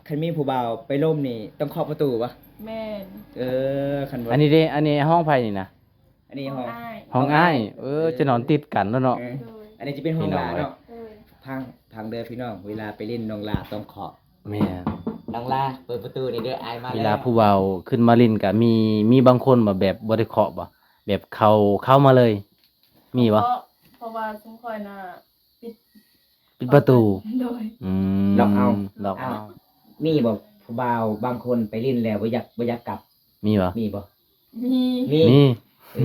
ຄັນມີຜູ້ບ່າວໄປລົມນີ້ຕ້ອງເຄາະປະຕູບໍ່? ແມ່ນ. ເອີ ຄັນວ່າ ອັນນີ້ເດ້ ອັນນີ້ຫ້ອງໃຜນີ້ນະ? ອັນນີ້ຫ້ອງ ຫ້ອງອ້າຍ. ເອີ ຈະນອນຕິດກັນແລ້ວເນາະ. ເອີ ໂດຍ. ອັນນີ້ຈະເປັນຫ້ອງຫຼ້າເນາະ. ໂດຍ. ຟັງ ຟັງເດີພີ່ນ້ອງ ເວລາໄປຫຼິ້ນນ້ອງຫຼ້າຕ້ອງເຄາະ. ແມ່ນ. ນ້ອງຫຼ້າ ເປີດປະຕູນີ້ເດີ ອ້າຍມາແລ້ວ. ເວລາຜູ້ບ່າວຂຶ້ນມາຫຼິ້ນກະມີ ມີບາງຄົນແບບ ແບບບໍ່ໄດ້ເຄາະບໍ່? ແບບເຂົ້າ ເຂົ້າມາເລີຍ ມີບໍ່? ເພາະ ເພາະວ່າຊຸມຂ້ອຍນະ ປິດ ປິດປະຕູ. ໂດຍ. ອືມ ລັອກເອົາ ລັອກເອົາ. ມີບໍ່ຜູ້ບ່າວບາງຄົນໄປຫຼິ້ນແລ້ວບໍ່ຢາກ ບໍ່ຢາກກັບ? ມີບໍ່? ມີບໍ່? ມີ ມີ ມີ. ເອີ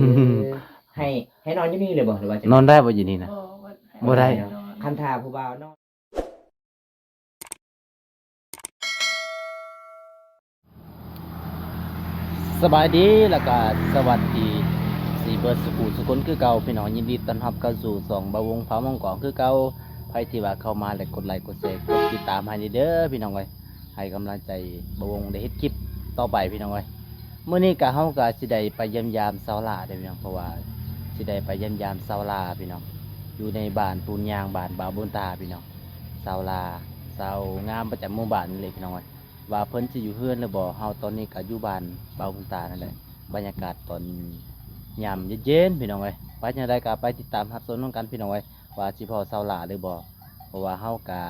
ໃຫ້ ໃຫ້ນອນຢູ່ນີ້ເລີຍບໍ່ ຫຼືວ່າຈັ່ງໃດ? ນອນໄດ້ບໍ່ຢູ່ນີ້ນະ? ບໍ່ ບໍ່ ບໍ່ໄດ້. ຄັນຖ້າຜູ້ບ່າວນອນ ສະບາຍດີ ແລ້ວກະສະຫວັດດີ ເບິດສູ່ຜູ້ສູ່ຄົນຄືເກົ່າ ພີ່ນ້ອງ. ຍິນດີຕ້ອນຮັບເຂົ້າສູ່ຊ່ອງບ່າວວົງພາມ່ວນກອງຄືເກົ່າ. ໃຜທີ່ວ່າເຂົ້າມາແລ້ວກົດໄລກົດແຊ ກົດຕິດຕາມໃຫ້ແດ່ເດີພີ່ນ້ອງເອີຍ. ໃຫ້ກຳລັງໃຈບ່າວວົງໄດ້ເຮັດຄລິບຕໍ່ໄປພີ່ນ້ອງເອີຍ. ມື້ນີ້ກະ ເຮົາກະຊິໄດ້ໄປຢ້ຽມຢາມສາວຫຼ້າເດ້ພີ່ນ້ອງ ເພາະວ່າຊິໄດ້ໄປຢ້ຽມຢາມສາວຫຼ້າພີ່ນ້ອງ ຢູ່ໃນບ້ານປູນຍາງ ບ້ານບ່າວບຸນຕາພີ່ນ້ອງ. ສາວຫຼ້າ ສາວງາມປະຈຳໝູ່ບ້ານນີ້ແຫຼະພີ່ນ້ອງເອີຍ ວ່າເພິ່ນຊິຢູ່ເຮືອນຫຼືບໍ່. ເຮົາຕອນນີ້ກະຢູ່ບ້ານບ່າວບຸນຕານັ້ນແຫຼະ ບັນຍາກາດຕອນຍາມເຢັນໆ ພີ່ນ້ອງເອີຍ. ໄປຈັ່ງໃດກະໄປຕິດຕາມຮັບຊົມນຳກັນພີ່ນ້ອງເອີຍ ວ່າຊິພໍ້ສາວຫຼ້າຫຼືບໍ່ ເພາະວ່າເຮົາກະ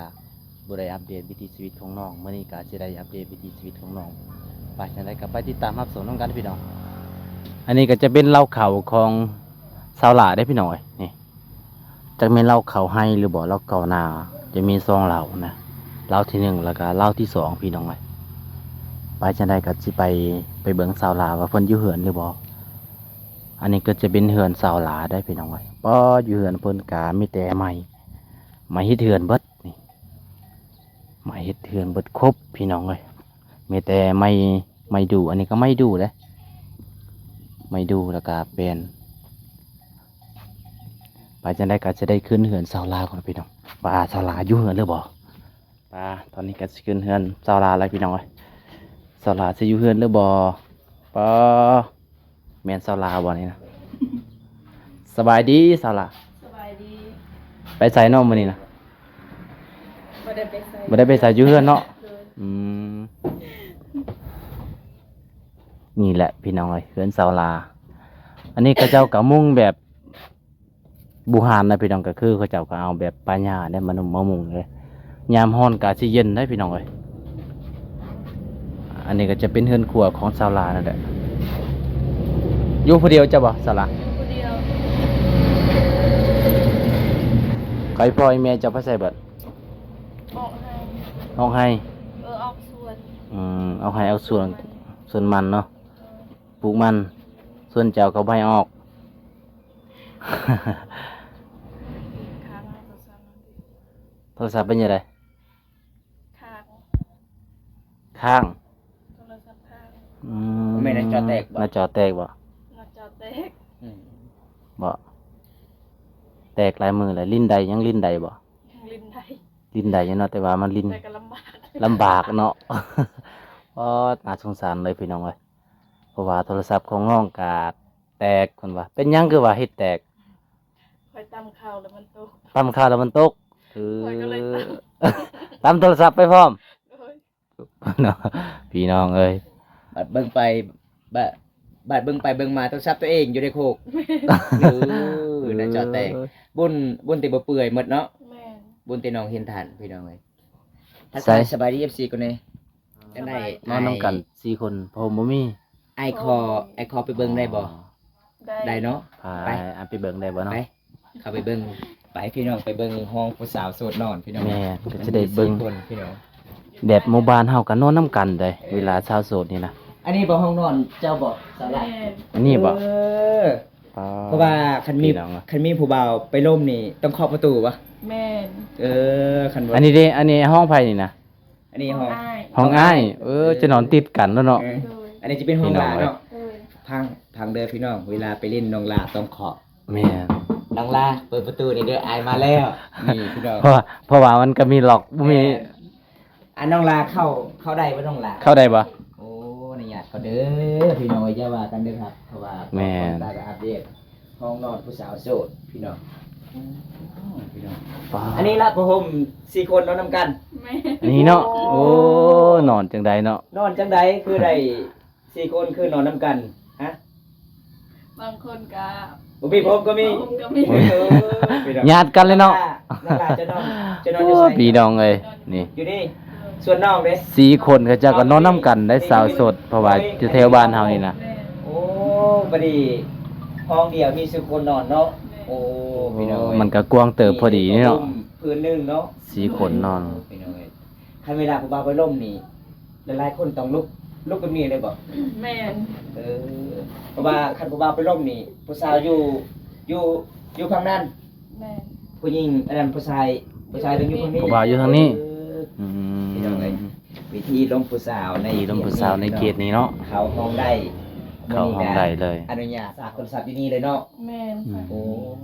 ບໍ່ໄດ້ອັບເດດວິຖີຊີວິດຂອງນ້ອງ. ມື້ນີ້ກະຊິໄດ້ອັບເດດວິຖີຊີວິດຂອງນ້ອງ. ໄປຈັ່ງໃດກະໄປຕິດຕາມຮັບຊົມນຳກັນພີ່ນ້ອງ. ອັນນີ້ກະຈະເປັນເລົ້າເຂົ້າຂອງສາວຫຼ້າເດ້ພີ່ນ້ອງເອີຍ. ນີ້ ຈັກແມ່ນເລົ້າເຂົ້າໄຮ່ຫຼືບໍ່ ເລົ້າເຂົ້ານາ. ຈະມີສອງເລົ້ານະ ເລົ້າທີໜຶ່ງ ແລ້ວກະເລົ້າທີສອງພີ່ນ້ອງເອີຍ. ໄປຈັ່ງໃດກະຊິໄປ ໄປເບິ່ງສາວຫຼ້າວ່າເພິ່ນຢູ່ເຮືອນຫຼືບໍ່. ອັນນີ້ກໍຈະເປັນເຮືອນສາວຫຼ້າໄດ໋ພີ່ນ້ອງເອີຍ. ປ້າ ຢູ່ເຮືອນເພິ່ນກະມີແຕ່ໄມ້ ໄມ້ເຮັດເຮືອນເບິດນີ້ ໄມ້ເຮັດເຮືອນເບິດຄົບພີ່ນ້ອງເອີຍ. ມີແຕ່ໄມ້ ໄມ້ດູ່ ອັນນີ້ກໍໄມ້ດູ່ເດ້ ໄມ້ດູ່ ແລ້ວກະແປ້ນ. ໄປຈັ່ງໃດກໍຈະໄດ້ຂຶ້ນເຮືອນສາວຫຼ້າກ່ອນພີ່ນ້ອງ ວ່າສາວຫຼ້າຢູ່ເຮືອນຫຼືບໍ່. ປາ ຕອນນີ້ກໍຊິຂຶ້ນເຮືອນສາວຫຼ້າແລ້ວພີ່ນ້ອງເອີຍ. ສາວຫຼ້າຊິຢູ່ເຮືອນຫຼືບໍ່? ປາ ແມ່ນສາວຫຼ້າບໍ່ນີ້ນະ? ສະບາຍດີສາວຫຼ້າ. ສະບາຍດີ. ໄປໃສເນາະມື້ນີ້ນະ? ບໍ່ໄດ້ໄປໃສ. ບໍ່ໄດ້ໄປໃສ ຢູ່ເຮືອນເນາະ? ໂດຍ. ອືມ ນີ້ແຫຼະພີ່ນ້ອງເອີຍ ເຮືອນສາວຫຼ້າ. ອັນນີ້ເຂົາເຈົ້າກໍມຸງແບບ ບູຮານນະພີ່ນ້ອງ ກໍຄືເຂົາເຈົ້າກໍເອົາແບບປ່າຫຍ້າເດ້ມານຸ່ມມາມຸງເດ້. ຍາມຮ້ອນກໍຊິເຢັນໄດ໋ພີ່ນ້ອງເອີຍ. ອັນນີ້ກໍຈະເປັນເຮືອນຄົວຂອງສາວຫຼ້ານັ້ນແຫຼະ. ຢູ່ຜູ້ດຽວເຈົ້າບໍ່ສາວຫຼ້າ? ຢູ່ຜູ້ດຽວ. ໃຜພໍ່ໃຜແມ່ເຈົ້າໄປໃສເບິດ? ອອກໄຮ່. ອອກໄຮ່? ເອີ ອອກສວນ. ອືມ ອອກໄຮ່ອອກສວນ ສວນມັນເນາະ. ເອີ ປູກມັນ. ສວນເຈົ້າກໍບໍ່ໃຫ້ອອກ. ຄ້າງໂທລະສັບ. ໂທລະສັບເປັນຈັ່ງໃດ? ຄ້າງ. ຄ້າງ? ໂທລະສັບຄ້າງ. ອືມ ແມ່ນໜ້າຈໍແຕກບໍ່? ໜ້າຈໍແຕກບໍ່? ໜ້າຈໍແຕກ. ອືມ ບໍ່ ແຕກຫຼາຍມື້ແລ້ວ ຫຼິ້ນໄດ້ ຍັງຫຼິ້ນໄດ້ບໍ່? ຍັງຫຼິ້ນໄດ້. ຫຼິ້ນໄດ້ຢູ່ເນາະ ແຕ່ວ່າມັນຫຼິ້ນ ແຕ່ກໍລຳບາກ ລຳບາກເນາະ. ອໍ ໜ້າສົງສານເລີຍພີ່ນ້ອງເອີຍ. ເພາະວ່າໂທລະສັບຂອງນ້ອງກະແຕກ ເພິ່ນວ່າ. ເປັນຫຍັງຄືວ່າເຮັດແຕກ? ຂ້ອຍຕຳເຂົ້າແລ້ວມັນຕົກ. ຕຳເຂົ້າແລ້ວມັນຕົກ. ເອີ ຂ້ອຍກໍເລີຍຕຳ ຕຳໂທລະສັບໄປພ້ອມ. ໂດຍ. ເນາະ ພີ່ນ້ອງເອີຍ ບັດເບິ່ງໄປ ບະ ບັດເບິ່ງໄປເບິ່ງມາໂທລະສັບຕົວເອງຢູ່ໃນໂຄກ. ເອີ ໜ້າຈໍແຕກ. ບຸນ ບຸນແຕ່ບໍ່ເປື່ອຍໝົດເນາະ. ແມ່ນ. ບຸນແຕ່ນ້ອງເຫັນທັນ ພີ່ນ້ອງເອີຍ. ທັກທາຍສະບາຍດີເອັຟຊີກ່ອນແດ່. ຈັ່ງໃດ ນອນນຳກັນສີ່ຄົນ ຜ້າຫົ່ມບໍ່ມີ. ອ້າຍຂໍ ອ້າຍຂໍໄປເບິ່ງໄດ້ບໍ່? ໄດ້ ໄດ້ເນາະ. ໄປ ໄປ ໄປເບິ່ງໄດ້ບໍ່ເນາະ? ໄປ ເຂົ້າໄປເບິ່ງ ໄປພີ່ນ້ອງ ໄປເບິ່ງຫ້ອງຜູ້ສາວໂສດນອນພີ່ນ້ອງ. ແມ່ນ ກໍຈະໄດ້ເບິ່ງ ມັນມີສີ່ຄົນພີ່ນ້ອງ. ແບບໝູ່ບ້ານເຮົາກໍນອນນຳກັນເດ້ ເອີ ເວລາສາວໂສດນີ້ນະ. ອັນນີ້ບໍ່ຫ້ອງນອນເຈົ້າບໍ່ສາວຫຼ້າ? ແມ່ນ. ອັນນີ້ບໍ່? ເອີ ປາ ເພາະວ່າຄັນມີ ພີ່ນ້ອງ ຄັນມີຜູ້ບ່າວໄປລົມນີ້ຕ້ອງເຄາະປະຕູບໍ່? ແມ່ນ. ເອີ ຄັນວ່າ ອັນນີ້ເດ້ ອັນນີ້ຫ້ອງໃຜນີ້ນະ? ອັນນີ້ຫ້ອງ ຫ້ອງອ້າຍ. ຫ້ອງອ້າຍ. ເອີ ເອີ ຈະນອນຕິດກັນແລ້ວເນາະ. ເອີ ພີ່ນ້ອງເອີຍ ອັນນີ້ຈະເປັນຫ້ອງຫຼ້າເນາະ. ໂດຍ. ຟັງ ຟັງເດີພີ່ນ້ອງ ເວລາໄປຫຼິ້ນນ້ອງຫຼ້າຕ້ອງເຄາະ. ແມ່ນ. ນ້ອງຫຼ້າ ເປີດປະຕູນີ້ເດີ ອ້າຍມາແລ້ວ. ນີ້ພີ່ນ້ອງ ເພາະ ເພາະວ່າມັນກໍມີລັອກ ບໍ່ມີ. ແມ່ນ. ອັນນ້ອງຫຼ້າເຂົ້າ ເຂົ້າໄດ້ບໍ່ນ້ອງຫຼ້າ? ເຂົ້າໄດ້ບໍ່? ໂອ້ ອະນຸຍາດເຂົ້າເດີພີ່ນ້ອງເອີຍ ຢ່າວ່າກັນເດີຄັບ ເພາະວ່າ ແມ່ນ ຕາກໍອັບເດດ ຫ້ອງນອນຜູ້ສາວໂສດພີ່ນ້ອງ. ອັນນີ້ລະຜ້າຫົ່ມສີ່ຄົນນອນນຳກັນ. ແມ່ນ. ອັນນີ້ເນາະ. ໂອ້ ໂອ້ ນອນຈັ່ງໃດເນາະ? ນອນຈັ່ງໃດຄືໄດ້ສີ່ຄົນ ຄືນອນນຳກັນ? ຮະ? ບາງຄົນກະບໍ່ມີຜ້າຫົ່ມກໍມີ. ຜ້າຫົ່ມກໍມີ. ເອີ ພີ່ນ້ອງ ຍາດກັນເລີຍເນາະ. ນ້ອງຫຼ້າ ນ້ອງຫຼ້າຈະນອນ ຈະນອນຢູ່ໃສ? ໂອ້ ພີ່ນ້ອງເອີຍ ນີ້ ຢູ່ນີ້. ສ່ວນນ້ອງເດ້? ສີ່ຄົນ ເຂົາເຈົ້າກໍນອນນຳກັນໄດ້ ສາວໂສດ ເພາະວ່າຢູ່ແຖວບ້ານເຮົານີ້ນະ. ແມ່ນ. ໂອ້ ບັດນີ້ຫ້ອງດຽວມີສີ່ຄົນນອນເນາະ. ແມ່ນ. ໂອ້ ພີ່ນ້ອງເອີຍ ມັນກໍກວ້າງເຕີບພໍດີເນາະ ພື້ນໜຶ່ງເນາະ ສີ່ຄົນນອນ. ໂອ້ ພີ່ນ້ອງເອີຍ ຄັນເວລາຜູ້ບ່າວໄປລົມນີ້ ຫຼາຍໆຄົນຕ້ອງລຸກ ລຸກແບບນີ້ເລີຍບໍ່? ແມ່ນ. ເອີ ເພາະວ່າຄັນຜູ້ບ່າວໄປລົມນີ້ ຜູ້ສາວຢູ່ ຢູ່ ຢູ່ຝັ່ງນັ້ນ. ແມ່ນ. ຜູ້ຍິງ ອັນນັ້ນ ຜູ້ຊາຍ ຜູ້ຊາຍຕ້ອງຢູ່ຝັ່ງນີ້ ຜູ້ບ່າວຢູ່ທາງນີ້. ເອີ ອືມ ພີ່ນ້ອງເອີຍ ວິທີລົມຜູ້ສາວໃນ ວິທີລົມຜູ້ສາວໃນເຂດນີ້ເນາະ ເຂົ້າຫ້ອງໄດ້ ເຂົ້າຫ້ອງໄດ້ເລີຍ. ອະນຸຍາດສາກໂທລະສັບຢູ່ນີ້ເລີຍເນາະ. ແມ່ນ. ອືມ ໂອ້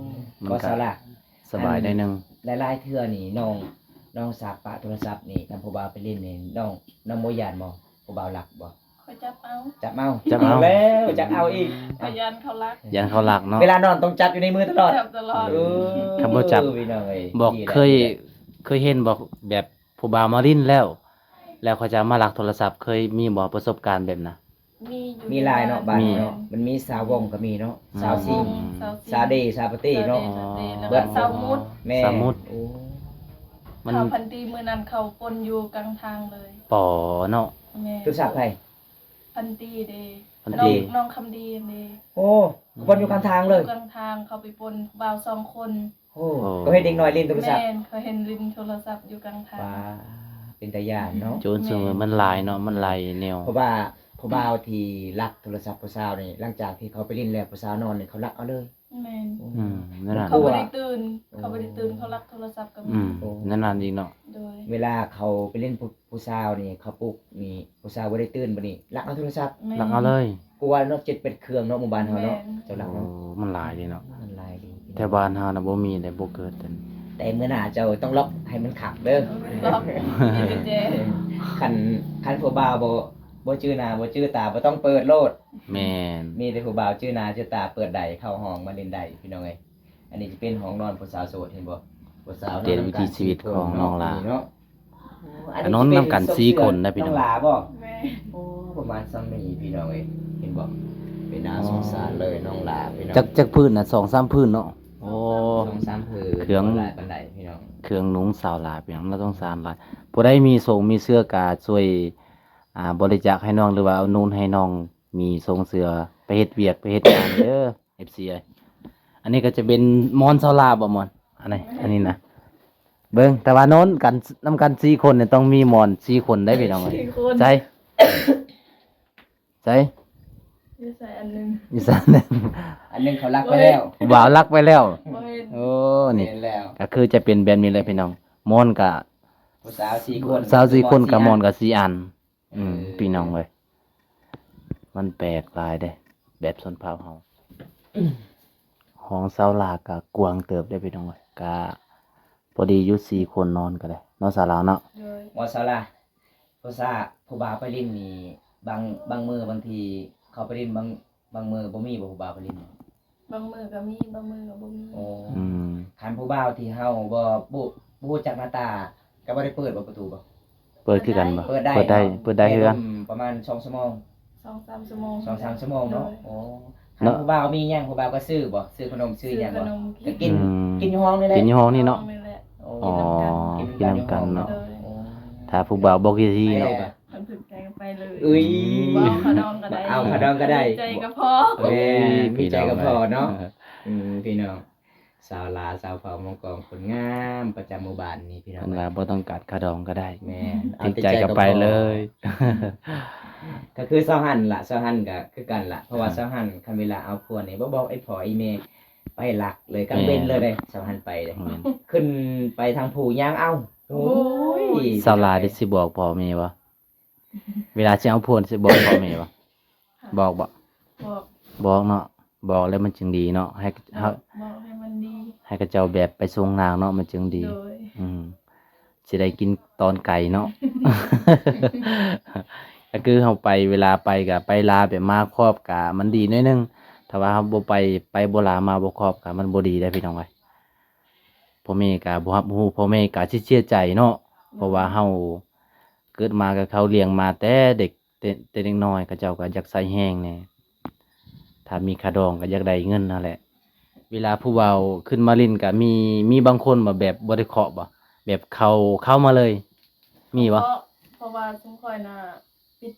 ມັນກໍ ກໍສາລະ ສະບາຍໜ້ອຍໜຶ່ງ. ອັນ ຫຼາຍໆເທື່ອນີ້ນ້ອງ ນ້ອງສາກປະໂທລະສັບນີ້ ຄັນຜູ້ບ່າວໄປຫຼິ້ນນີ້ ນ້ອງ ນ້ອງບໍ່ຢ້ານບໍ່? ຜູ້ບ່າວລັກບໍ່? ຂ້ອຍຈັບເອົາ. ຈັບເອົາ. ຈັບເອົາ. ເອົາແລ້ວ ຈັບເອົາອີກ. ຂ້ອຍຢ້ານເຂົາລັກ. ຢ້ານເຂົາລັກເນາະ. ເວລານອນຕ້ອງຈັບຢູ່ໃນມືຕະຫຼອດ. ຈັບຕະຫຼອດ. ເອີ ຄັນບໍ່ຈັບ ພີ່ນ້ອງເອີຍ ບໍ່ ດີແລ້ວ ເຄີຍ ດີແລ້ວ ເຄີຍເຫັນບໍ່ ແບບຜູ້ບ່າວມາຫຼິ້ນແລ້ວ ແລ້ວເຂົາຈະມາລັກໂທລະສັບ ເຄີຍມີບໍ່ປະສົບການແບບນັ້ນ? ມີຢູ່ ມີຫຼາຍເນາະ ໃນບ້ານ ບ້ານເຮົາເນາະ. ມີສາວວົງກໍມີເນາະ. ອືມ ສາວຊິງ ສາວຊິງ ສາວເດ ສາວປະເຕເນາະ. ອໍ ແລ້ວກໍສາວມຸດ. ແມ່ນ. ສາວມຸດ. ໂອ້ ມັນ ເຂົາພັນຕີມື້ນັ້ນເຂົາປົນຢູ່ກາງທາງເລີຍ. ປໍເນາະ. ແມ່ນ. ໂທລະສັບໃຜ? ພັນຕີເດ. ພັນຕີ ນ້ອງ ນ້ອງຄຳດີເດ. ໂອ້ ອືມ ປົນຢູ່ກາງທາງເລີຍ. ຢູ່ກາງທາງ ເຂົາໄປປົນຜູ້ບ່າວສອງຄົນ. ໂອ້ ໂອ້ ກໍເຫັນເດັກນ້ອຍຫຼິ້ນໂທລະສັບ. ແມ່ນ ເຂົາເຫັນຫຼິ້ນໂທລະສັບຢູ່ກາງທາງ. ວ້າ ເປັນຕາຢ້ານເນາະ. ໂຈນຊຸມື້ມັນຫຼາຍເນາະ ມັນຫຼາຍແນວ. ເພາະວ່າຜູ້ບ່າວທີ່ລັກໂທລະສັບຜູ້ສາວນີ້ ຫຼັງຈາກທີ່ເຂົາໄປຫຼິ້ນແລ້ວ ຜູ້ສາວນອນນີ້ ເຂົາລັກເອົາເລີຍ. ແມ່ນ. ອືມ ນັ້ນແຫຼະ. ມັນກົວ ເຂົາບໍ່ໄດ້ຕື່ນ ເອີ ເຂົາບໍ່ໄດ້ຕື່ນ ເຂົາລັກໂທລະສັບກໍມີ. ອືມ ໂອ້ ນັ້ນນັ້ນອີກເນາະ. ໂດຍ ເວລາເຂົາໄປຫຼິ້ນຜູ້ ຜູ້ສາວນີ້ ເຂົາປຸກນີ້ ຜູ້ສາວບໍ່ໄດ້ຕື່ນ ບັດນີ້ລັກເອົາໂທລະສັບ. ແມ່ນ. ລັກເອົາເລີຍ. ກວ່າເນາະ ເຈັດແປດເຄື່ອງເນາະ ໝູ່ບ້ານເຮົາເນາະ. ແມ່ນ. ເຈົ້າລັກເນາະ. ໂອ້ ມັນຫຼາຍເດເນາະ. ມັນຫຼາຍເດ. ແຖວບ້ານເຮົານະບໍ່ມີເດ້ ບໍ່ເກີດ. ແຕ່ມື້ໜ້າເຈົ້າຕ້ອງລັອກໃຫ້ມັນຄັກເດີ. ລັອກ ມີກຸນແຈ. ຄັນ ຄັນຜູ້ບ່າວບໍ່ ບໍ່ຈື່ໜ້າ ບໍ່ຈື່ຕາ ບໍ່ຕ້ອງເປີດໂລດ. ແມ່ນ. ມີແຕ່ຜູ້ບ່າວຈື່ໜ້າຈື່ຕາເປີດໄດ້ ເຂົ້າຫ້ອງມາຫຼິ້ນໄດ້ ພີ່ນ້ອງເອີຍ. ອັນນີ້ຈະເປັນຫ້ອງນອນຜູ້ສາວໂສດ ເຫັນບໍ່? ຜູ້ສາວ ເປັນວິຖີຊີວິດຂອງນ້ອງຫຼ້າເນາະ. ໂອ້ ອັນນີ້ ກໍນອນນຳກັນສີ່ຄົນໄດ໋ພີ່ນ້ອງ. ນ້ອງຫຼ້າບໍ່? ແມ່ນ. ໂອ້ ປະມານຊ່ຳນີ້ພີ່ນ້ອງເອີຍ ເຫັນບໍ່? ເປັນໜ້າສົງສານເລີຍນ້ອງຫຼ້າພີ່ນ້ອງ. ຈັກ ຈັກພື້ນນະ? ສອງສາມພື້ນເນາະ. ໂອ້ ສອງສາມພື້ນ ເຄື່ອງ ບໍ່ຫຼາຍປານໃດພີ່ນ້ອງ. ເຄື່ອງນຸ່ງສາວຫຼ້າພີ່ນ້ອງ ໜ້າສົງສານຫຼາຍ. ຜູ້ໃດມີໂສ້ງມີເຊືອກະຊ່ວຍ ອ່າ ບໍລິຈາກໃຫ້ນ້ອງ ຫຼືວ່າອຸດໜູນໃຫ້ນ້ອງມີໂສ້ງເຊືອໄປເຮັດວຽກໄປເຮັດງານເດີ ເອັຟຊີເອີຍ. ອັນນີ້ກໍຈະເປັນໝອນສາວຫຼ້າບໍ່ ໝອນ ອັນນີ້ ອັນນີ້ນະ. ເບິ່ງ ແຕ່ວ່ານອນກັນນຳກັນສີ່ຄົນນີ້ ຕ້ອງມີໝອນສີ່ຄົນໄດ໋ພີ່ນ້ອງເອີຍ. ສີ່ຄົນ. ໃສ່ ໃສ່ ຢູ່ໃສ່ອັນໜຶ່ງ ຢູ່ໃສ່ອັນໜຶ່ງ. ອັນໜຶ່ງເຂົາລັກໄປແລ້ວ ບ່າວລັກໄປແລ້ວ. ບໍ່ເຫັນ. ໂອ້ ນີ້ ເຫັນແລ້ວ ກໍຄືຈະເປັນແບບນີ້ແຫຼະພີ່ນ້ອງ. ໝອນກະ ຜູ້ສາວສີ່ຄົນ ສາວສີ່ຄົນ ໝອນສີ່ ກໍໝອນກໍສີ່ອັນ. ອືມ ເອີ ພີ່ນ້ອງເອີຍ ມັນແປກຫຼາຍເດ້ ແບບຊົນເຜົ່າເຮົາ. ຫ້ອງສາວຫຼ້າກໍກວ້າງເຕີບເດ້ພີ່ນ້ອງເອີຍ ກໍພໍດີຢູ່ສີ່ຄົນນອນກໍໄດ້ເນາະ ສາວຫຼ້າເນາະ. ໂດຍ ໝໍສາວຫຼ້າ ຜູ້ສາ ຜູ້ບ່າວໄປຫຼິ້ນນີ້ ບາງ ບາງມື້ບາງທີເຂົາໄປຫຼິ້ນ ບາງ ບາງມື້ບໍ່ມີບໍ່ ຜູ້ບ່າວໄປຫຼິ້ນ? ບາງມື້ກໍມີ ບາງມື້ກໍບໍ່ມີ. ໂອ້ ອືມ ຄັນຜູ້ບ່າວທີ່ເຮົາບໍ່ ບໍ່ ບໍ່ຮູ້ຈັກໜ້າຕາ ກໍບໍ່ໄດ້ເປີດບໍ່ປະຕູບໍ່? ເປີດຄືກັນບໍ່? ເປີດໄດ້ ເປີດໄດ້ ເນາະ ເປີດໄດ້ຄືກັນ. ປະມານສອງຊົ່ວໂມງ ສອງສາມຊົ່ວໂມງ ສອງສາມຊົ່ວໂມງເນາະ. ໂດຍ ໂອ້ ຄັນ ເນາະ ຜູ້ບ່າວມີຫຍັງ ຜູ້ບ່າວກໍຊື້ບໍ່? ຊື້ຂະໜົມ ຊື້ຫຍັງບໍ່? ຊື້ຂະໜົມກິນ ກໍກິນ ອືມ ກິນຢູ່ຫ້ອງນີ້ແຫຼະ ກິນຢູ່ຫ້ອງນີ້ເນາະ. ຫ້ອງນີ້ແຫຼະ. ໂອ້ ອໍ ກິນນຳກັນ ກິນນຳກັນເນາະ. ໂດຍ ໂອ້ ຖ້າຜູ້ບ່າວບໍ່ຂີ້ຖີ່ເນາະ ໄປແລ້ວ ຄັນຖືກໃຈກໍໄປເລີຍ. ເອີຍ ບໍ່ເອົາຂະດອງກໍໄດ້ ບໍ່ເອົາຂະດອງກໍໄດ້ ມີໃຈກໍພໍ. ເອີຍ ມີໃຈກໍພໍເນາະ. ພີ່ນ້ອງເອີຍ ອືມ ພີ່ນ້ອງ ສາວຫຼ້າ ສາວເຜົ່າມົ້ງກອງ ຄົນງາມປະຈຳໝູ່ບ້ານນີ້ພີ່ນ້ອງ. ເພິ່ນວ່າບໍ່ຕ້ອງການຂະດອງກໍໄດ້ ແມ່ນ ຖືກໃຈກໍໄປເລີຍ. ກໍຄືສາວຫັນລະ ສາວຫັນກໍຄືກັນລະ ເພາະວ່າ ອືມ ສາວຫັນຄັນເວລາເອົາຜົວນີ້ບໍ່ບອກໄອ້ພໍ່ໄອ້ແມ່ ໄປລັກເລີຍ ກາງເວັນເລີຍເດ້ ແມ່ນ ສາວຫັນໄປເດ້. ແມ່ນ ຂຶ້ນໄປທາງພູຍ່າງເອົາ. ໂອ້ຍ ໂອ້ຍ ສາວຫຼ້າໄດ້ຊິບອກພໍ່ແມ່ບໍ່? ເວລາຊິເອົາຜົວຊິບອກພໍ່ແມ່ບໍ່? ບອກບໍ່? ບອກ ບອກເນາະ ບອກແລ້ວມັນຈຶ່ງດີເນາະ ໃຫ້ ບອກ ເຮົາ ບອກໃຫ້ມັນດີ ໃຫ້ເຂົາເຈົ້າແບບໄປສົ່ງນາງເນາະ ມັນຈຶ່ງດີ. ໂດຍ ອືມ ຊິໄດ້ກິນຕອນໄກເນາະ. ກໍຄືເຮົາໄປ ເວລາໄປກໍໄປລາແບບມາຄອບກໍມັນດີໜ້ອຍໜຶ່ງ ຖ້າວ່າເຮົາບໍ່ໄປ ໄປບໍ່ລາມາບໍ່ຄອບກໍມັນບໍ່ດີເດ້ພີ່ນ້ອງເອີຍ. ພໍ່ແມ່ກໍບໍ່ຮັບຮູ້ ພໍ່ແມ່ກໍຊິເສຍໃຈເນາະ ເພາະວ່າເຮົາເກີດມາກັບເຂົາ ລ້ຽງມາແຕ່ເດັກ ແຕ່ ແຕ່ເດັກນ້ອຍ ເຂົາເຈົ້າກໍຢາກໃສ່ແຮງແດ່ ຖ້າມີຄ່າດອງກໍຢາກໄດ້ເງິນຫັ້ນແຫຼະ. ເວລາຜູ້ບ່າວຂຶ້ນມາຫຼິ້ນກໍມີ ມີບາງຄົນບໍ່ ແບບບໍ່ໄດ້ເຄາະບໍ່ ແບບເຂົ້າ ເຂົ້າມາເລີຍ ມີບໍ່? ເພາະ ເພາະວ່າຊຸມຂ້ອຍນະ ປິດ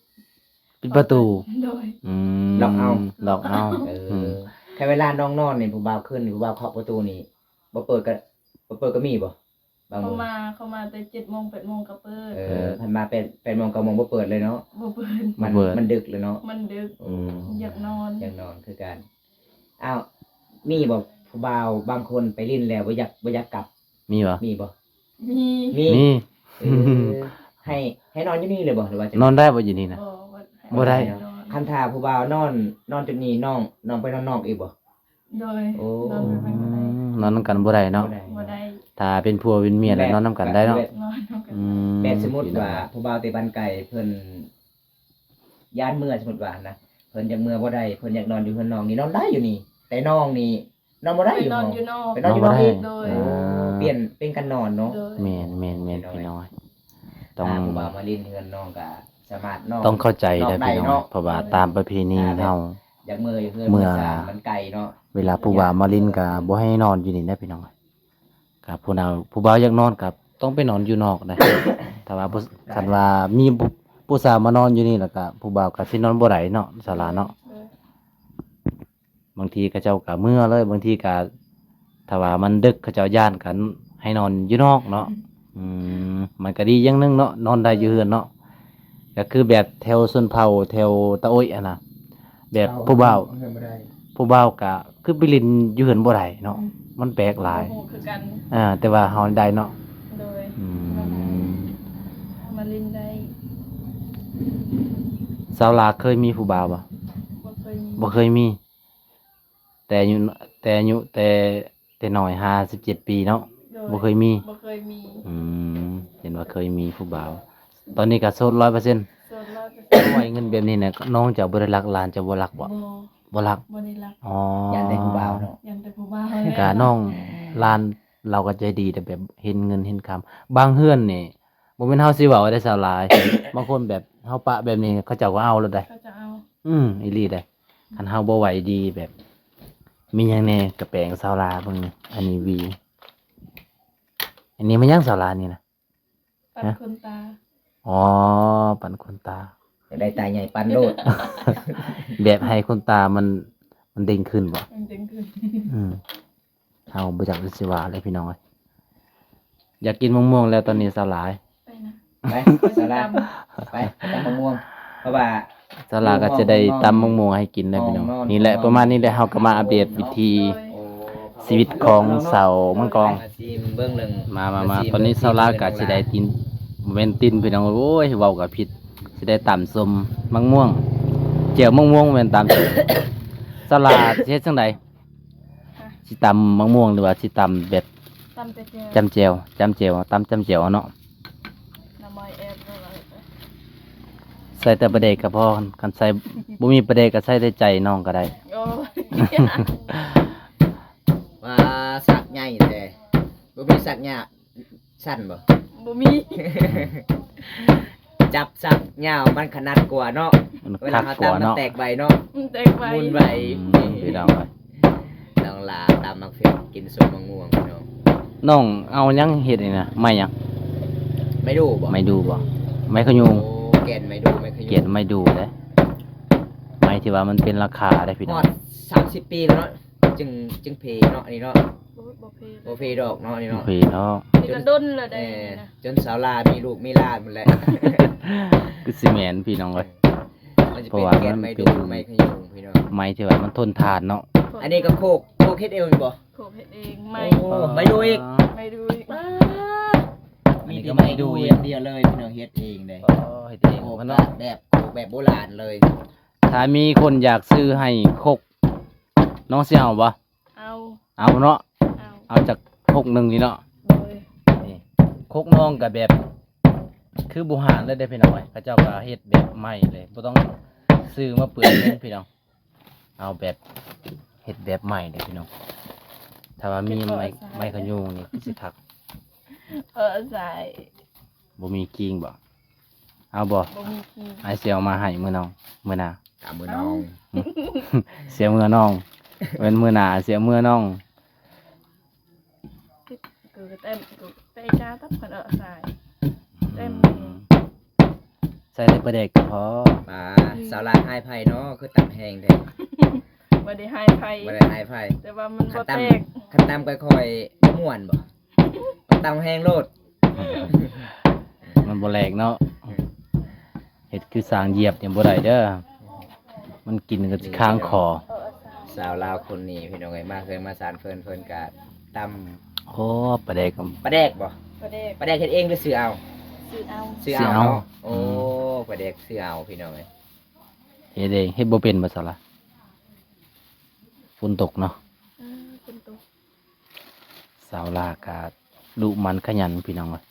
ປິດປະຕູ ໂດຍ ອືມ ລັອກເອົາ ລັອກເອົາ ເອີ ອືມ ແຕ່ເວລານ້ອງນອນນີ້ ຜູ້ບ່າວຂຶ້ນ ຜູ້ບ່າວເຄາະປະຕູນີ້ ບໍ່ເປີດກໍ ບໍ່ເປີດກໍມີບໍ່? ບາງມື້ ເຂົາມາ ເຂົາມາແຕ່ເຈັດໂມງ ແປດໂມງກໍເປີດ ເອີ ເອີ ຄັນມາແປດ ແປດໂມງ ເກົ້າໂມງບໍ່ເປີດເລີຍເນາະ ບໍ່ເປີດ ມັນ ບໍ່ເປີດ ມັນດຶກແລ້ວເນາະ ມັນດຶກ ອືມ ຢາກນອນ ຢາກນອນຄືກັນ. ອ້າວ ມີບໍ່ຜູ້ບ່າວບາງຄົນໄປຫຼິ້ນແລ້ວບໍ່ຢາກ ບໍ່ຢາກກັບ ມີບໍ່? ມີບໍ່? ມີ ມີ ມີ ເອີ ໃຫ້ ໃຫ້ນອນຢູ່ນີ້ເລີຍບໍ່ ຫຼືວ່າຈັ່ງໃດ? ນອນໄດ້ບໍ່ຢູ່ນີ້ນະ? ບໍ່ ບໍ່ໄດ້ ບໍ່ໄດ້ເນາະ ນອນ ຄັນຖ້າຜູ້ບ່າວນອນ ນອນຈຸດນີ້ ນ້ອງ ນ້ອງໄປນອນນອກອີກບໍ່? ໂດຍ ໂອ້ ນອນນຳກັນບໍ່ໄດ້ເນາະ ບໍ່ໄດ້ ບໍ່ໄດ້ ຖ້າເປັນຜົວເປັນເມຍແລ້ວ ແບບ ນອນນຳກັນໄດ້ເນາະ ແບບ ອືມ ແບບສົມມຸດວ່າຜູ້ບ່າວແຕ່ບ້ານໄກເພິ່ນຢ້ານເມືອ ສົມມຸດວ່ານະ ເພິ່ນຢາກເມືອບໍ່ໄດ້ ເພິ່ນຢາກນອນຢູ່ເຮືອນນ້ອງນີ້ ນອນໄດ້ຢູ່ນີ້ ແຕ່ນ້ອງນີ້ ນອນບໍ່ໄດ້ ໄປນອນຢູ່ນອກ ໄປນອນຢູ່ນອກອີກ ໂດຍ ໂອ້ ປ່ຽນ ປ່ຽນກັນນອນເນາະ ໂດຍ ແມ່ນໆໆ ພີ່ນ້ອງ ຕ້ອງ ຖ້າຜູ້ບ່າວມາຫຼິ້ນເຮືອນນ້ອງກໍສາມາດນອນ ຕ້ອງເຂົ້າໃຈເດີພີ່ນ້ອງ ເພາະວ່າຕາມປະເພນີເຮົາ ຢາກເມືອຢູ່ເຮືອນ ເມືອ ເມືອສາ ມັນໄກເນາະ ເວລາຜູ້ບ່າວມາຫຼິ້ນກໍບໍ່ໃຫ້ນອນຢູ່ນີ້ນະພີ່ນ້ອງ ກໍຜູ້ນາ ຜູ້ບ່າວຢາກນອນກໍຕ້ອງໄປນອນຢູ່ນອກນະ ຖ້າວ່າຜູ້ ຄັນວ່າມີຜູ້ ຜູ້ສາວມານອນຢູ່ນີ້ ແລ້ວກໍຜູ້ບ່າວກໍຊິນອນບໍ່ໄດ້ເນາະ ສາລາເນາະ ໂດຍ ບາງທີເຂົາເຈົ້າກໍເມືອເລີຍ ບາງທີກໍຖ້າວ່າມັນດຶກ ເຂົາເຈົ້າຢ້ານກັນໃຫ້ນອນຢູ່ນອກເນາະ ອືມ ມັນກໍດີຢ່າງໜຶ່ງເນາະ ນອນໄດ້ຢູ່ເຮືອນເນາະ ກໍຄືແບບແຖວຊົນເຜົ່າ ແຖວຕາໂອ້ຍຫັ້ນນະ ແບບຜູ້ບ່າວ ເຮົາເຮືອນບໍ່ໄດ້ ຜູ້ບ່າວກໍຄືໄປຫຼິ້ນຢູ່ເຮືອນບໍ່ໄດ້ເນາະ ອືມ ມັນແປກຫຼາຍ ບໍ່ຮູ້ຄືກັນ ອ່າ ແຕ່ວ່າເຮົາໄດ້ເນາະ ໂດຍ ອືມ ມາຫຼິ້ນໄດ້ ສາວລາເຄີຍມີຜູ້ບ່າວບໍ່? ບໍ່ເຄີຍມີ ບໍ່ເຄີຍມີ ແຕ່ອາຍຸ ແຕ່ອາຍຸແຕ່ ແຕ່ນ້ອຍ ຫ້າ ສິບເຈັດປີເນາະ ໂດຍ ບໍ່ເຄີຍມີ ບໍ່ເຄີຍມີ ອືມ ເຫັນວ່າເຄີຍມີຜູ້ບ່າວ ຕອນນີ້ກໍໂສດຮ້ອຍເປີເຊັນ ໂສດຮ້ອຍເປີເຊັນ ໄວເງິນແບບນີ້ນະ ນ້ອງເຈົ້າບໍ່ໄດ້ລັກ ຫຼານເຈົ້າບໍ່ລັກບໍ່? ບໍ່ ບໍ່ລັກ ບໍ່ໄດ້ລັກ ອໍ ຢ້ານແຕ່ຜູ້ບ່າວເນາະ ຢ້ານແຕ່ຜູ້ບ່າວແຫຼະ ກະນ້ອງຫຼານລາວກໍໃຈດີ ແຕ່ແບບເຫັນເງິນເຫັນຄຳ ບາງເຮືອນນີ້ ບໍ່ແມ່ນເຮົາຊິເວົ້າໄດ້ສາວລາ ບາງຄົນແບບເຮົາປະແບບນີ້ ເຂົາເຈົ້າກໍເອົາໂລດໃດ ເຂົາເຈົ້າເອົາ ອືມ ອີ່ຫຼີໃດ ຄັນເຮົາບໍ່ໄຫວດີແບບ ມີຫຍັງແດ່ກະແປງສາວລາເບິ່ງ ອັນນີ້ຫວີ ອັນນີ້ແມ່ນຫຍັງສາວລານີ້ນະ? ປັ້ນ ຮະ? ຂົນຕາ ອໍ ປັ້ນຂົນຕາ ຢາກໄດ້ຕາໃຫຍ່ປັ້ນໂລດ ແບບໃຫ້ຂົນຕາມັນ ມັນເດັ່ງຂຶ້ນບໍ່? ມັນເດັ່ງຂຶ້ນ ອືມ ເຮົາບໍ່ຈັກຊິວ່າແລ້ວພີ່ນ້ອງເອີຍ ຢາກກິນໝາກມ່ວງແລ້ວຕອນນີ້ສາວລາ ໄປນະ ໄປ ສາວລາ ໄປຕຳໝາກມ່ວງ ເພາະວ່າສາວລາກໍຈະໄດ້ຕຳໝາກມ່ວງໃຫ້ກິນແລ້ວພີ່ນ້ອງ ນີ້ແຫຼະ ປະມານນີ້ແຫຼະ ເຮົາກໍມາອັບເດດວິຖີ ໂດຍ ຊີວິດຂອງສາວມັງກອງ ມາ ມາ ມາ ຕອນນີ້ສາວລາກໍຊິໄດ້ຕິນ ບໍ່ແມ່ນຕິນພີ່ນ້ອງ ໂອ້ຍ ເວົ້າກໍຜິດ ຊິໄດ້ຕຳສົ້ມໝາກມ່ວງ ແຈ່ວໝາກມ່ວງ ບໍ່ແມ່ນຕຳ ສາວລາຊິເຮັດຈັ່ງໃດ? ຮະ? ຊິຕຳໝາກມ່ວງ ຫຼືວ່າຊິຕຳແບບ ຕຳແຕ່ແຈ່ວ ຈ້ຳແຈ່ວ ຈ້ຳແຈ່ວ ຕຳຈ້ຳແຈ່ວເນາະ ນ້ຳອ້ອຍແອບ ໃສ່ແຕ່ປາແດກກໍພໍ ຄັນໃສ່ ບໍ່ມີປາແດກກໍໃສ່ແຕ່ໃຈນ້ອງກໍໄດ້ ໂອ້ຍ ວ່າສັກໃຫຍ່ແທ້ ບໍ່ມີສັກຍາ ສັ້ນບໍ່? ບໍ່ມີ ຈັບສັກຍາວມັນຂະໜັດກວ່າເນາະ ມັນຄັກກວ່າເນາະ ເວລາເຮົາຕຳມັນແຕກໄວເນາະ ມັນແຕກໄວ ໝູນໄວ ອືມ ພີ່ນ້ອງເອີຍ ນ້ອງຫຼ້າຕຳໝາກເຜັດກິນສົ້ມໝາກມ່ວງພີ່ນ້ອງ ນ້ອງເອົາຫຍັງເຮັດນີ້ນະ ໄມ້ຫຍັງ? ໄມ້ດູ່ບໍ່? ໄມ້ດູ່ບໍ່? ໄມ້ຂະຍຸງ ໂອ້ ແກ່ນໄມ້ດູ່ ໄມ້ຂະຍຸງ ແກ່ນໄມ້ດູ່ເດ້ ໄມ້ທີ່ວ່າມັນເປັນລາຄາເດ້ພີ່ນ້ອງ ຮອດສາມສິບປີແລ້ວເນາະ ຈຶ່ງ ຈຶ່ງເພເນາະ ອັນນີ້ເນາະ ໂອ້ຍ ບໍ່ເພ ບໍ່ເພດອກເນາະ ອັນນີ້ເນາະ ບໍ່ເພດອກ ນີ້ກໍດົນແລ້ວໄດ໋ ເອີ ນີ້ນະ ຈົນສາວລາມີລູກມີຫຼານໝົດແລ້ວ ຄືຊິແມ່ນພີ່ນ້ອງເອີຍ ມັນຈະເປັນແກ່ນໄມ້ດູ່ ໄມ້ຂະຍຸງພີ່ນ້ອງ ໄມ້ທີ່ວ່າມັນທົນທານເນາະ ອັນນີ້ກໍໂຄກ ໂຄກເຮັດເອງບໍ່? ໂຄກເຮັດເອງ ໄມ້ ໂອ້ ໄມ້ດູ່ອີກ ໄມ້ດູ່ອີກ ປາດ ມີແຕ່ໄມ້ດູ່ຢ່າງດຽວເລີຍ ພີ່ນ້ອງເຮັດເອງເດ້ ອໍ ເຮັດເອງ ໂຄກ ເນາະ ແບບ ໂຄກແບບໂບລານເລີຍ ຖ້າມີຄົນຢາກຊື້ໃຫ້ຄົກ ນ້ອງຊິເອົາບໍ່? ເອົາ ເອົາເນາະ ເອົາ ເອົາຈັກຄົກໜຶ່ງນີ້ເນາະ ໂດຍ ນີ້ຄົກນ້ອງກໍແບບ ຄືບູຮານເລີຍເດ້ພີ່ນ້ອງເອີຍ ເຂົາເຈົ້າກໍເຮັດແບບໃໝ່ເລີຍ ບໍ່ຕ້ອງຊື້ມາເປືອງເງິນພີ່ນ້ອງ ເອົາແບບ ເຮັດແບບໃໝ່ເດ້ພີ່ນ້ອງ ຖ້າວ່າມີໄມ້ ເກັບເອົາໃສ່ ໄມ້ຂະຍຸງນີ້ຄືຊິຄັກ. ເອີ ໃສ່ ບໍ່ມີຄີງບໍ່? ເອົາບໍ່? ບໍ່ມີຄີງ. ອ້າຍຊິເອົາມາໃຫ້ມື້ນ້ອງ ມື້ໜ້າ. ຕາມມື້ນ້ອງ. ເອົາ ຊິເອົາເມືອນ້ອງ. ເປັນມື້ໜ້າຊິເອົາເມືອນ້ອງ. ເກີດແຕ່ ແຕ່ຈາຕັບກັນເອົາໃສ່ ແຕ່ ອືມ ໃສ່ແຕ່ປາແດກກໍພໍ. ປາ ອືມ ສາວລາວຮ້າຍໄພເນາະ ຄືຕຳແຮງແທ້. ບໍ່ໄດ້ຮ້າຍໄພ ບໍ່ໄດ້ຮ້າຍໄພ ແຕ່ວ່າມັນບໍ່ແຕກ. ຄັນຕຳ ຄັນຕຳຄ່ອຍໆ ບໍ່ມ່ວນບໍ່? ຕຳແຮງໂລດ ມັນບໍ່ແຫຼກເນາະ. ເຮັດຄືຊ້າງຢຽບນີ້ບໍ່ໄດ້ເດີ ມັນກິນກໍຊິຄ້າງຄໍ. ສາວລາວຄົນນີ້ພີ່ນ້ອງເອີຍ ມາເຮືອນມາຊານເພິ່ນ ເພິ່ນກະຕຳ. ໂອ້ ປາແດກ ປາແດກບໍ່? ປາແດກ ປາແດກເຮັດເອງຫຼືຊື້ເອົາ? ຊື້ເອົາ ຊື້ເອົາ ຊື້ເອົາເນາະ. ໂອ້ ອືມ ປາແດກຊື້ເອົາພີ່ນ້ອງເອີຍ. ເຮັດເອງ ເຮັດບໍ່ເປັນບໍ່ສາລາ? ຝົນຕົກເນາະ. ເອີ ຝົນຕົກ. ສາວລາວກະດຸໝັ່ນຂະຫຍັນພີ່ນ້ອງເອີຍ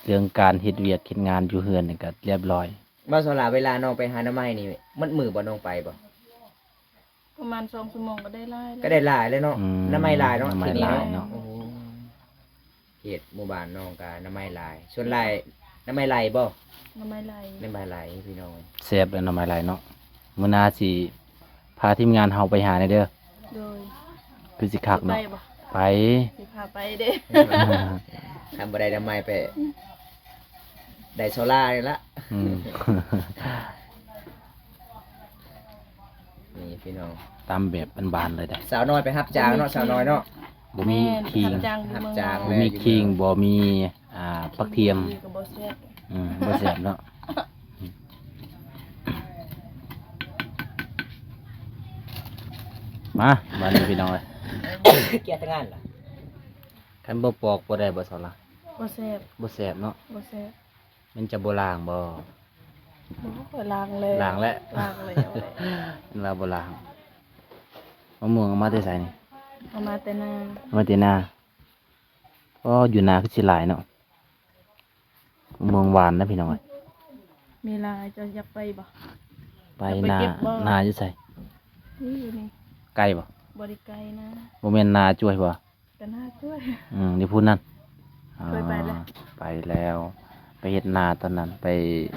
ເລື່ອງການເຮັດວຽກເຮັດງານຢູ່ເຮືອນນີ້ກະລຽບລ້ອຍ. ບໍ່ ສາວລາວ ເວລານ້ອງໄປຫາໜໍ່ໄມ້ນີ້ ໝົດມື້ບໍ່ ນ້ອງໄປບໍ່? ປະມານສອງຊົ່ວໂມງກໍໄດ້ຫຼາຍແລ້ວ ກໍໄດ້ຫຼາຍແລ້ວເນາະ. ອືມ ໜໍ່ໄມ້ຫຼາຍເນາະ ໜໍ່ໄມ້ຫຼາຍເນາະ. ໂອ້ ເຂດໝູ່ບ້ານນ້ອງກະໜໍ່ໄມ້ຫຼາຍ ສ່ວນຫຼາຍໜໍ່ໄມ້ໄລ່ບໍ່? ໜໍ່ໄມ້ໄລ່ ໜໍ່ໄມ້ໄລ່ພີ່ນ້ອງ. ແຊບເດ້ໜໍ່ໄມ້ໄລ່ເນາະ. ມື້ໜ້າຊິພາທີມງານເຮົາໄປຫາແດ່ເດີ. ໂດຍ ຄືຊິຄັກເນາະ. ຊິໄປບໍ່? ໄປ ຊິພາໄປເດ້. ຄັນບໍ່ໄດ້ໜໍ່ໄມ້ໄປ ໄດ້ສາວລາວນີ້ລະ. ອືມ ນີ້ພີ່ນ້ອງ ຕຳແບບບ້ານໆເລີຍເດ້. ສາວນ້ອຍໄປຮັບຈ້າງເນາະ ສາວນ້ອຍເນາະ. ບໍ່ມີ ແມ່ນ ຄີງ ຮັບຈ້າງຢູ່ເມືອງ ຮັບຈ້າງ ບໍ່ມີຄີງ ຢູ່ເມືອງ ບໍ່ມີ ອ່າ ຜັກທຽມ ກໍບໍ່ແຊບ. ອືມ ບໍ່ແຊບເນາະ. ມາ ບາດນີ້ພີ່ນ້ອງເອີຍ ເກຍແຕ່ງານລະ. ຄັນບໍ່ປອກບໍ່ໄດ້ບໍ່ສາວລາວ? ບໍ່ແຊບ ບໍ່ແຊບເນາະ. ບໍ່ແຊບ. ແມ່ນຈະບໍ່ລ້າງບໍ່? ບໍ່ ຂ້ອຍລ້າງແລ້ວ ລ້າງແລ້ວ ລ້າງແລ້ວ. ແມ່ນວ່າບໍ່ລ້າງ. ມະມ່ວງເອົາມາແຕ່ໃສນີ້? ເອົາມາແຕ່ນາ ເອົາມາແຕ່ນາ. ອໍ ຢູ່ນາຄືຊິຫຼາຍເນາະ. ມະມ່ວງຫວານນະພີ່ນ້ອງເອີຍ. ມີຫຼາຍ ເຈົ້າຢາກໄປບໍ່? ໄປນາ. ຢາກໄປເກັບບໍ່? ນາຢູ່ໃສ? ນີ້ ຢູ່ນີ້. ໄກບໍ່? ບໍ່ໄດ້ໄກນະ. ບໍ່ແມ່ນນາຈ້ວຍບໍ່? ກໍນາຈ້ວຍ. ອືມ ຢູ່ພຸ້ນນັ້ນ. ເຄີຍໄປແລ້ວ. ອໍ ໄປແລ້ວ ໄປເຮັດນາຕອນນັ້ນ ໄປ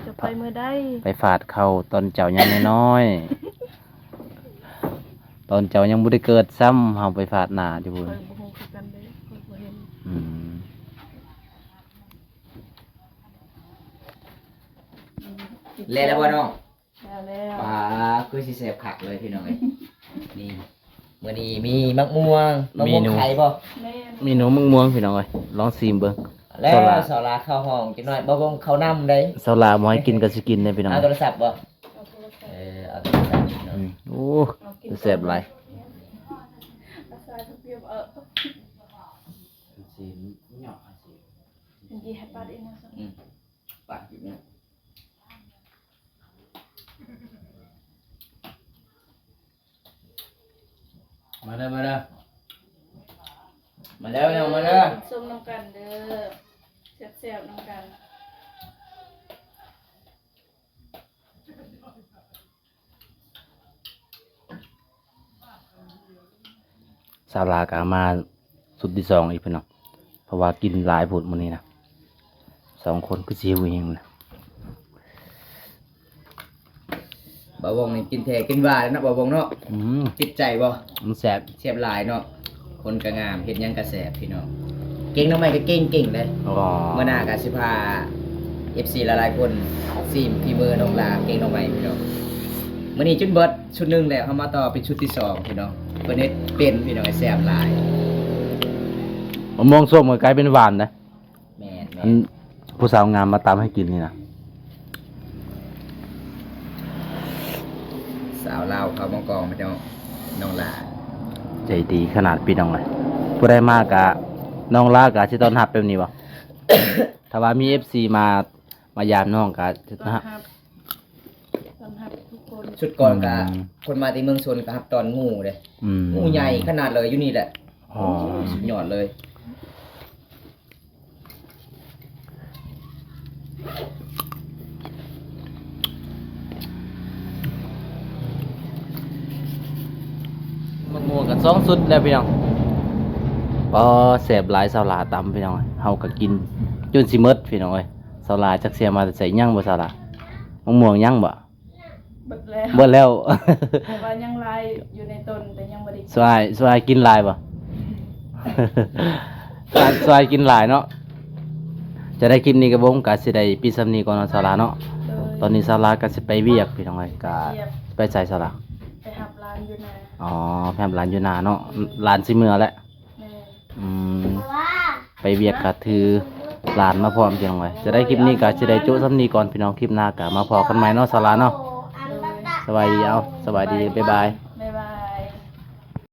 ເຈົ້າໄປມື້ໃດ? ໄປຟາດເຂົ້າຕອນເຈົ້າຍັງນ້ອຍໆ ຕອນເຈົ້າຍັງບໍ່ໄດ້ເກີດຊ້ຳ ເຮົາໄປຟາດນາຢູ່ພຸ້ນ. ຂ້ອຍບໍ່ຮູ້ຄືກັນເດ້ ຂ້ອຍບໍ່ເຫັນ. ອືມ ແລ້ວ ແລ້ວບໍ່ນ້ອງ? ແລ້ວ ແລ້ວ. ປາ ຄືຊິແຊບຄັກເລີຍພີ່ນ້ອງເອີຍ. ນີ້ ມື້ນີ້ມີໝາກມ່ວງ ໝາກມ່ວງໄຂ່ບໍ່? ແມ່ນ ເມນູໝາກມ່ວງພີ່ນ້ອງເອີຍ ລອງຊີມເບິ່ງ. ແລ້ວ ສາວລາ ສາວລາເຂົ້າຫ້ອງຈັກໜ້ອຍ ບໍ່ ບໍ່ເຂົ້ານຳໃດ. ສາວລາບໍ່ໃຫ້ກິນກໍຊິກິນເດ້ພີ່ນ້ອງ. ເອົາໂທລະສັບບໍ່? ເອົາໂທລະສັບ. ເອີ ເອົາໂທລະສັບພີ່ນ້ອງ. ອືມ ໂອ້ ແຊບຫຼາຍ. ອືມ ປາກຢູ່ນີ້. ມາເດີ ມາເດີ ມາເດີພີ່ນ້ອງ ມາເດີ. ຊົມນຳກັນເດີ ແຊບໆນຳກັນ. ສາວລາວກໍມາຊຸດທີສອງອີກພີ່ນ້ອງ ເພາະວ່າກິນຫຼາຍໂພດມື້ນີ້ນະ. ສອງຄົນຄືຊິຫິວອີ່ຫຍັງນະ. ບ່າວວົງນີ້ກິນແທ້ກິນວ່າເນາະ ບ່າວວົງເນາະ. ອືມ ຕິດໃຈບໍ່? ມັນແຊບ ແຊບຫຼາຍເນາະ. ຄົນກໍງາມ ເຮັດຫຍັງກໍແຊບພີ່ນ້ອງ. ແກງໜໍ່ໄມ້ກໍເກັ່ງໆເດ້. ອໍ ມື້ໜ້າກໍຊິພາເອັຟຊີຫຼາຍໆຄົນຊີມຝີມືນ້ອງລາແກງໜໍ່ໄມ້ພີ່ນ້ອງ. ມື້ນີ້ຈົນເບິດຊຸດໜຶ່ງແລ້ວ ເຮົາມາຕໍ່ເປັນຊຸດທີສອງພີ່ນ້ອງ. ເພິ່ນເຮັດເປັນພີ່ນ້ອງ ແຊບຫຼາຍ. ມະມ່ວງສົ້ມກໍກາຍເປັນຫວານນະ. ແມ່ນໆ ອັນ ຜູ້ສາວງາມມາຕຳໃຫ້ກິນນີ້ນະ. ສາວລາວເຂົ້າມາກ່ອງ ພີ່ນ້ອງ ນ້ອງລາ ໃຈດີຂະໜາດພີ່ນ້ອງເອີຍ. ຜູ້ໃດມາກະ ນ້ອງລາກະຊິຕ້ອນຮັບແບບນີ້ບໍ່? ຖ້າວ່າມີເອັຟຊີມາ ມາຢາມນ້ອງກະຊິຕ້ອນຮັບ ຕ້ອນຮັບທຸກຄົນ. ຊຸດກ່ອນກະ ອືມ ຄົນມາແຕ່ເມືອງຊົນກະຮັບຕ້ອນງູເດ້. ອືມ ງູໃຫຍ່ຂະໜາດເລີຍ ຢູ່ນີ້ແຫຼະ. ອໍ ໂອ້ຍ ສຸດຍອດເລີຍ. ໝາກມ່ວງກັນສອງຊຸດແລ້ວພີ່ນ້ອງ. ອໍ ແຊບຫຼາຍສາວຫຼ້າຕຳພີ່ນ້ອງເອີຍ ເຮົາກໍກິນຈົນຊິໝົດພີ່ນ້ອງເອີຍ. ສາວຫຼ້າຈັກເສຍມາແຕ່ໃສ ຍັງບໍ່ສາວຫຼ້າ? ມະມ່ວງຍັງບໍ່? ເບິດແລ້ວ ເບິດແລ້ວ ແຕ່ວ່າຍັງຫຼາຍຢູ່ໃນຕົ້ນ ແຕ່ຍັງບໍ່ໄດ້ກິນ. ສວາຍ ສວາຍກິນຫຼາຍບໍ່? ສວາຍ ສວາຍກິນຫຼາຍເນາະ. ຈະໄດ້ ຄລິບນີ້ກໍບົງກໍຊິໄດ້ປິດສ່ຳນີ້ກ່ອນເນາະສາວຫຼ້າເນາະ. ໂດຍ ຕອນນີ້ສາວຫຼ້າກໍຊິໄປວຽກພີ່ນ້ອງເອີຍ. ກໍ ໄປວຽກ ໄປໃສສາວຫຼ້າ? ໄປຮັບຫຼານຢູ່ນາ. ອໍ ໄປຮັບຫຼານຢູ່ນາເນາະ. ອືມ ຫຼານຊິເມືອແລ້ວ. ແມ່ນ ອືມ ໄປວຽກກໍຖືຫຼານມາພ້ອມພີ່ນ້ອງເອີຍ. ຈະໄດ້ ຄລິບນີ້ກໍຊິໄດ້ໂຈະສ່ຳນີ້ກ່ອນພີ່ນ້ອງ ຄລິບໜ້າກໍມາພໍ້ກັນໃໝ່ເນາະສາວຫຼ້າເນາະ. ໂດຍ ສະບາຍດີ ເອົາ ສະບາຍດີ ບາຍບາຍ.